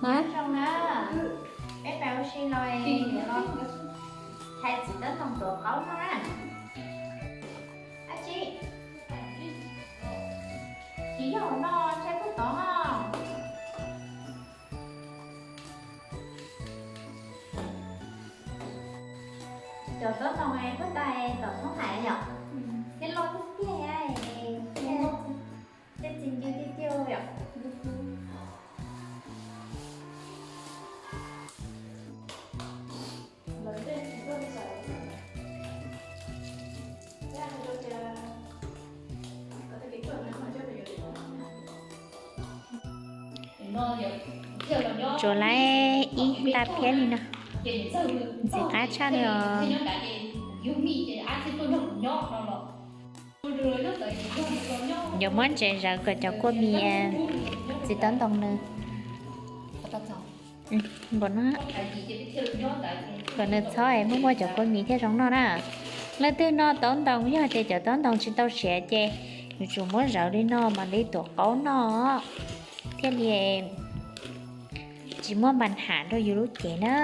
Hais zoo na, peb pais ua si los yuav los hais txiv tab toog tuav qaub no na. Ab tsi, tsis yog no, ntshai koj tod no. Cov tob toog puag ta tom thoob hais yom, thiab loj tiag tiag, tej txiv ncw tiag tiag yom. Tsuav lawm ib tag phiab li no, ntxim qab tshaj li os. Yuav muab ntsev zawv kom cov kua mis txiv taub ntoo nws npaum no, kom nws txhob es muaj muaj cov kua mis thiaj zoo noj na. Leej twg noj taub ntoo, yog tias cov taub ntoo tsis tau siav ces yuav tsum muab zawv li no mam li tuav qaub noj, thiaj li tsis muaj npa nham rau yus lub cev na.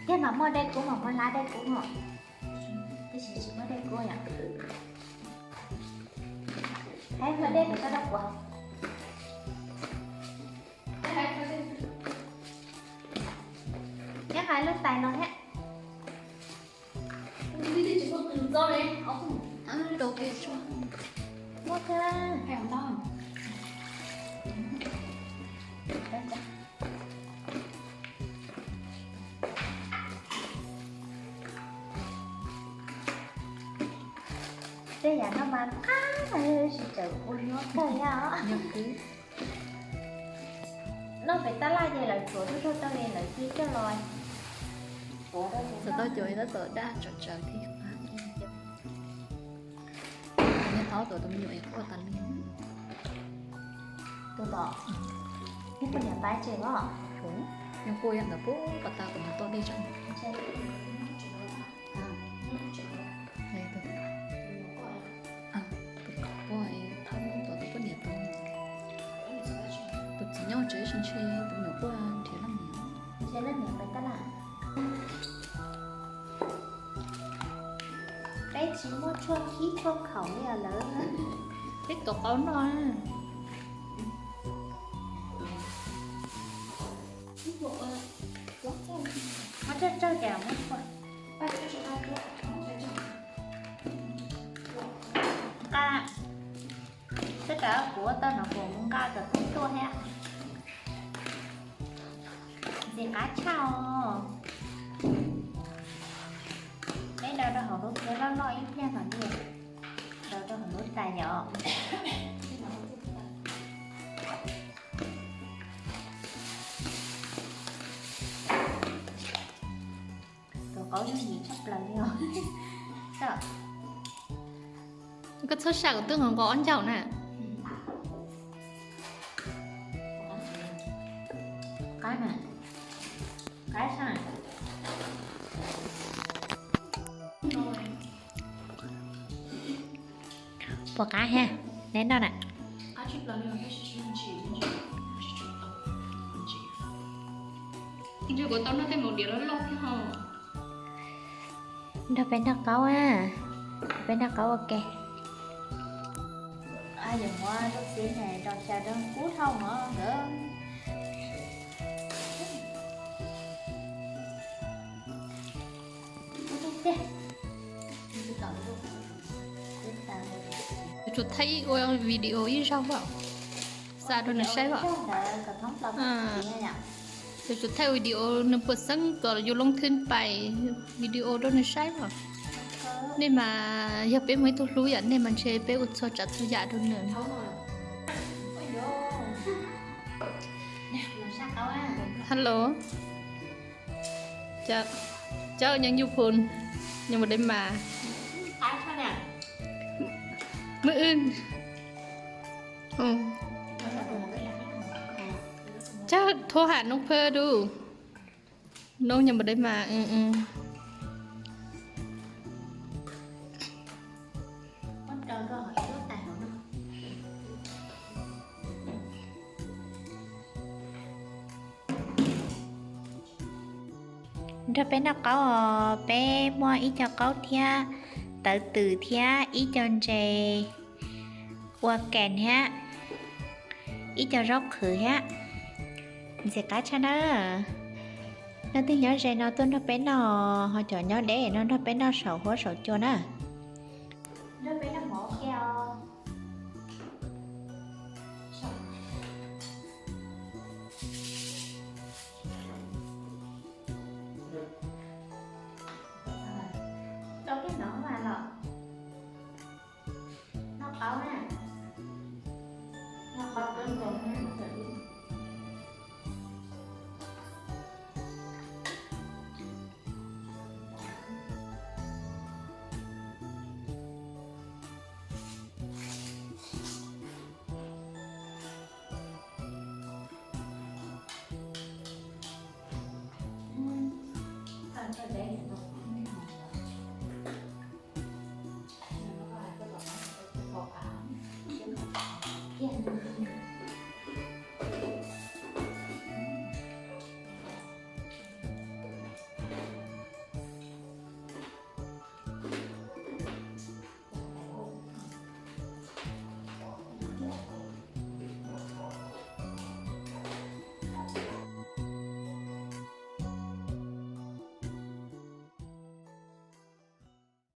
Thiab mas muaj dej kub mas muaj lab dej kub os. Tab sis tsis muaj dej kub yom. Hais muaj dej kub rau kuv. Nyob hais lub tais no thiab. Muaj thiab. Tej yam no mas qab tsis txawm ua nyuaj kawg thiab os. Noj pem tab laj ces lawv tsuav tuaj tsuag tau li lawv cia coj los. Txawm tau cov tab tom daj tsawv tsawv thiab. Nyob tau tus me nyuam quaj tas li. Tus tod, neb poj niam pab tseg os. Nyob quaj yam ntawd puag pas tas kom nws toj dej tso. Tus tod, tus tod, tus poj niam tus, tus txiv nyob tsev tsis ntshe tus me nyuam quaj nrhiav leej niam. Nrhiav leej niam pem tab laj. Peb tsis muaj tshuaj khib tshuaj khaum li os lawm. Peb tuav qaub noj. Muab tsawg tsawg ces muab tshuaj. Nqa, twb kav kuv ua tau no kuv mus nqa kom tub tuaj thiab. Ntxim qab tshaj os. Peb daws rau hauv lub phiab loj loj ib pliag mam li daws rau hauv lub tais yom. Tus qaub yooj yim tshaj plaws li os. Koj txhob sam, kuv twb nqos nqos ob ncaug na. Qab na, qab tshaj. Puas qab thiab? Neb noj na. Nrog peb noj qaub, peb noj qaub ua ke. Yuav muab lub xib hais rau xyaw rau kub dhau mov nkawd. Yuav tsum thaij ua video ib zaug os, xa rau nws saib os. Yuav tsum thaij video nws puas xeeb kom yus loo thwj pais video rau nws saib os. Nej mas yog peb muaj ib tug hlub yam nej mas ntshe peb ua txhua tsav txhua yam rau nws. Hello. Chào, chào anh Như Phun. Nhưng mà đây mà. Mơ ưng. Chào, thô hạ nông phơ đu. Noj nyob npam deb mas. Nrog peb noj qaub os, peb muaj ib co qaub thiab tawv twm thiab ib co ntses ua kem thiab ib co zaub qhwv thiab. Ntxim qab tshaj na. Leej twg nyob ze no tuaj nrog peb noj, ho cov nyob deb no nrog peb noj saum huab saum cua na. Nrog peb noj mov ua ke os. Tau kej no mas los. Noj qaub na. Noj qaub kawg nkaus na.